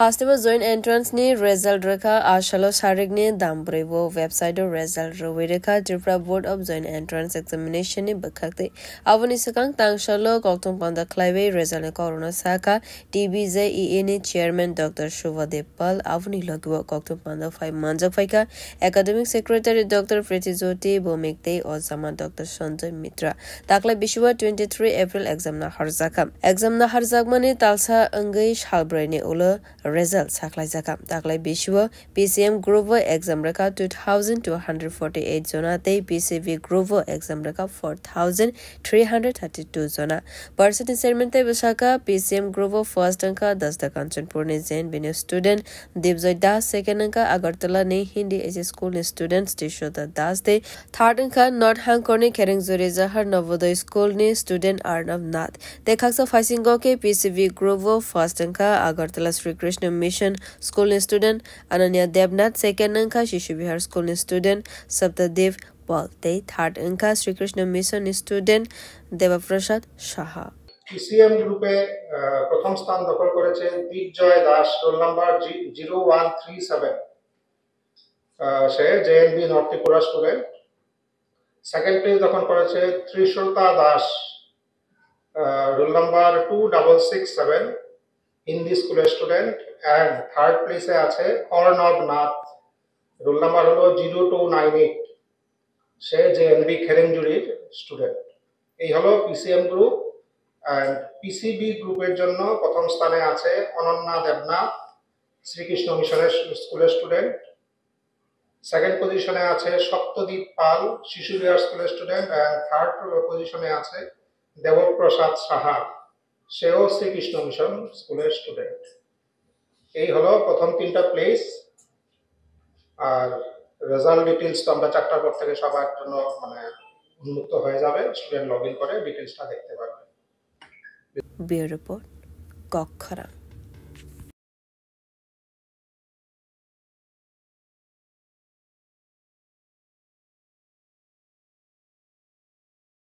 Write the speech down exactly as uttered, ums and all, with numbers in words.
Hasteo joint entrance ni result rwkha, asalo sarikni dam brwi bo website o result rwwi rwkha Tripura Board of Joint Entrance Examination ni bwkhaktwi. Aboni swkang tangsalo kokthum panda khlaiwi result ni kokrokno sakha T B J E A ni chairman Doctor Shubhadev Pal. Aboni logi o kokthum panda phai manjak phaikha Academic Secretary Doctor Priti Jyoti Bhowmik tei Ojama Doctor Sanjay Mitra. Taklai bisio twenty three April exam naharjakha. Exam naharjakmani talsa wngwi salbrwi ni ulo result sakhlaijakha. Taklai bisio P C M group o exam rwkha two thousand two hundred forty eight jona tei P C B group o exam rwkha four thousand three hundred thirty two jona. Parsati chairman tei bwsakha P C M group o first wngkha Dasda Kanchanpur ni J N V ni student Dibjoy Das, second wngkha Agartala ni Hindi H S school ni student Tishoda Das tei third wngkha North Hangkor ni Kherengjuri Jahar Navodaya school ni student Arnav Nath. Tei khaksa phaisingo khe P C B group o first wngkha Agartala Sri Krishna Mission school ni student Ananya Debnath, second wngkha Shishu Vihar school ni student Saptadev Paul tei third wngkha Sri Krishna Mission ni student Debaprasad Saha. P C M group এ আহ, প্রথম স্থান দখল করেছে Digjoy Das, roll number G zero one three seven. Ah, সে J N V north Tripura student. Second place দখল করেছে Trishita Das, roll number two double six seven, Hindi স্কুলের student. And third প্লেসে আছে অর্ণব নাথ, রোল নাম্বার হলো জিরো টু নাইন এইট। সে জে এন ভি খেরেঞ্জুরির student. এই হলো P C M group. And P C B গ্রুপের জন্য প্রথম স্থানে আছে অনন্যা দেবনাথ, শ্রীকৃষ্ণ মিশনের স্কুলের স্টুডেন্ট। সেকেন্ড পজিশনে আছে সত্যদীপ পাল, শিশু বিহার স্কুলের স্টুডেন্ট। অ্যান্ড থার্ড পজিশনে আছে দেবপ্রসাদ সাহা, সেও শ্রীকৃষ্ণ মিশন স্কুলের স্টুডেন্ট। এই হলো প্রথম তিনটা প্লেস। আর রেজাল্ট ডিটেলস তো আমরা চারটার পর থেকে সবার জন্য মানে উন্মুক্ত হয়ে যাবে, স্টুডেন্ট লগ ইন করে ডিটেলসটা দেখতে পারবে। Bureau Report, Kokkhorang.